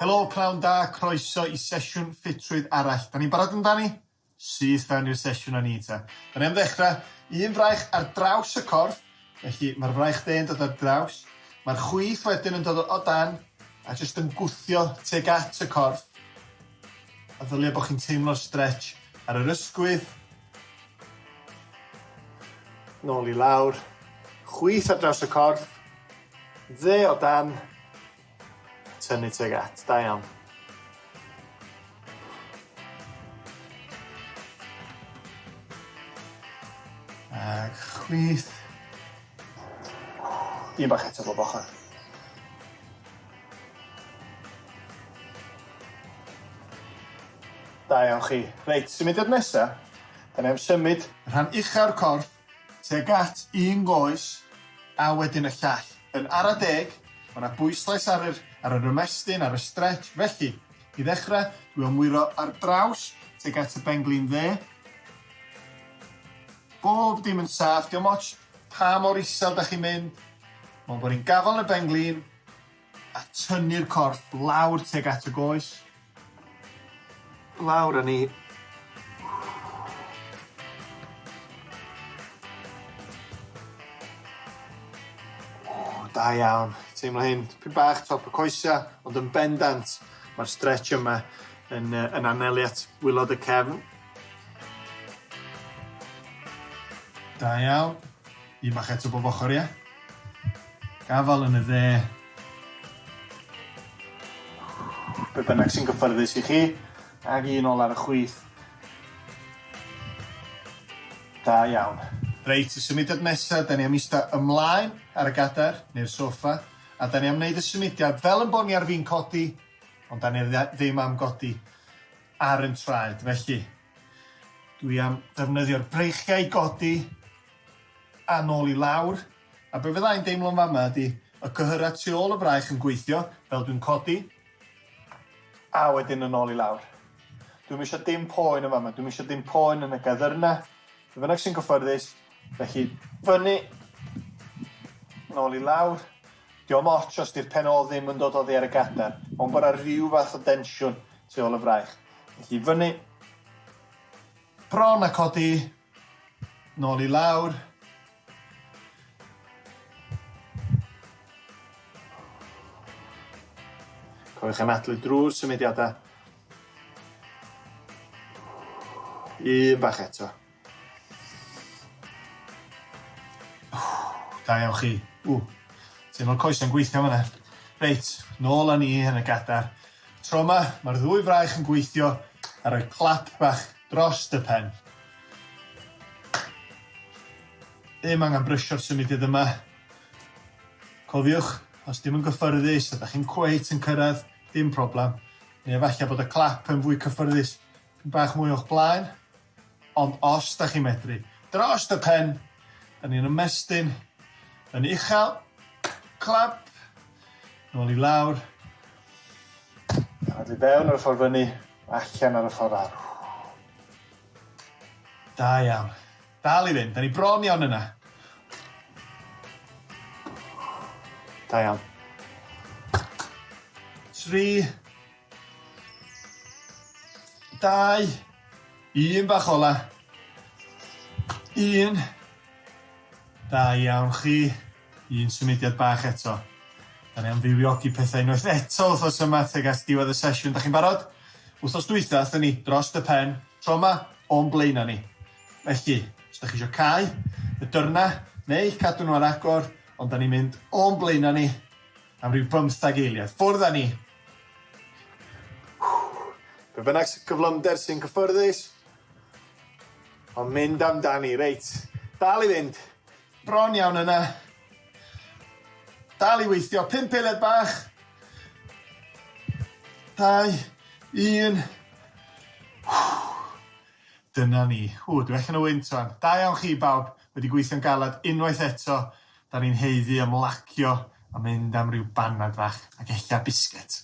Helo, pnawn da, croeso i sesiwn ffitrwydd arall. Da ni'n barod amdani? Syth fewn i'r sesiwn â ni ta. Da ni am ddechrau un fraich ar draws y corff, felly mae'r fraich dde yn dod ar draws, mae'r chwith wedyn yn dod o dan a jyst yn gwthio tuag at y corff. A ddylia bod chi'n teimlo'r stretch ar yr ysgwydd. Nôl i lawr. Chwith ar draws y corff. Dde o dan. Tynnu tuag at. Da iawn. Ag chwith. Un bach eto bob ochr. Da iawn chi. Reit, symudiad nesa. Da ni am symud rhan ucha'r corff tuag at un goes a wedyn y llall. Yn ara deg, mae 'na bwyslais ar yr ar yr ymestyn, ar y stretch, felly, i ddechrau, dwi am wyro ar draws tuag at y ben-glin dde. Bob dim yn saff, dio'm ots pa mor isel da chi'n mynd, mond bod ni'n gafael yn y ben-glin a tynnu'r corff lawr tuag at y goes. Lawr â ni. Da iawn. Teimlo hyn tipyn bach top y coesa, ond yn bendant mae'r stretch yma yn, uh, yn anelu at wylod y cefn. Da iawn. Un bach eto bob ochr, ie? Gafal yn y dde. Be bynnag sy'n gyffyrddus i chi. Ag un ôl ar y chwith. Da iawn. Reit, y symudiad nesa, da ni am ista ymlaen ar y gadair, neu'r soffa, a da ni am wneud y symudiad fel yn bod ni ar fin codi, ond da ni ddim am godi ar yn traed. Felly, dwi am ddefnyddio'r breichiau i godi a nôl i lawr. A be fydda i'n deimlo'n fama ydy y cyhyrau tu ôl y fraich yn gweithio fel dwi'n codi a wedyn yn ôl i lawr. Dwi'm eisiau dim poen yn fama, dwi'm eisiau dim poen yn y gaddyrna, be bynnag sy'n gyffyrddus, felly fyny, nôl i lawr. Dio'm ots os 'di'r pen ôl ddim yn dod oddi ar y gadair, ond bod 'na rhyw fath o densiwn tu ôl y fraich. Felly fyny, bron a codi, nôl i lawr. Cofiwch anadlu drwy'r symudiadau. Un bach eto. Da iawn chi. Ww. Teimlo'r coesau'n gweithio fan'na. Reit, nôl â ni yn y gadar. Tro yma, mae'r ddwy fraich yn gweithio a rhoi clap bach dros dy pen. Ddim angen brysio'r symudiad yma. Cofiwch, os dim yn gyffyrddus a da chi'n cweit yn cyrraedd, dim problem. Neu efallai bod y clap yn fwy cyffyrddus, bach mwy o'ch blaen. Ond os da chi'n medru, dros y pen, da ni'n ymestyn yn uchel, clap, nôl i lawr, anadlu fewn ar y ffordd fyny, allan ar y ffordd lawr. Da iawn. Dal i fynd, da ni bron iawn yna. Da iawn. 3, 2, un bach ola. 1. Da iawn chi. Un symudiad bach eto. Da ni am fywiogi pethau unwaith eto wythnos yma tuag at diwedd y sesiwn. Da chi'n barod? Wythnos dwytha, athon ni dros y pen. Tro yma, o'n blaenau ni. Felly, os da chi eisiau cau y dyrna, neu cadw nhw ar agor, ond da ni'n mynd o'n blaenau ni am ryw bymthag eiliad. Ffwrdd â ni! Be bynnag cyflymder sy'n cyffyrddus, ond mynd amdani, reit. Dal i fynd. Bron iawn yna. Dal i weithio. 5 eiliad bach. 2, 1. Dyna ni. Ww, dwi allan o wynt wan. Da iawn chi bawb, wedi gweithio'n galed unwaith eto. Da ni'n haeddu ymlacio a mynd am ryw banad fach ac ella biscuit.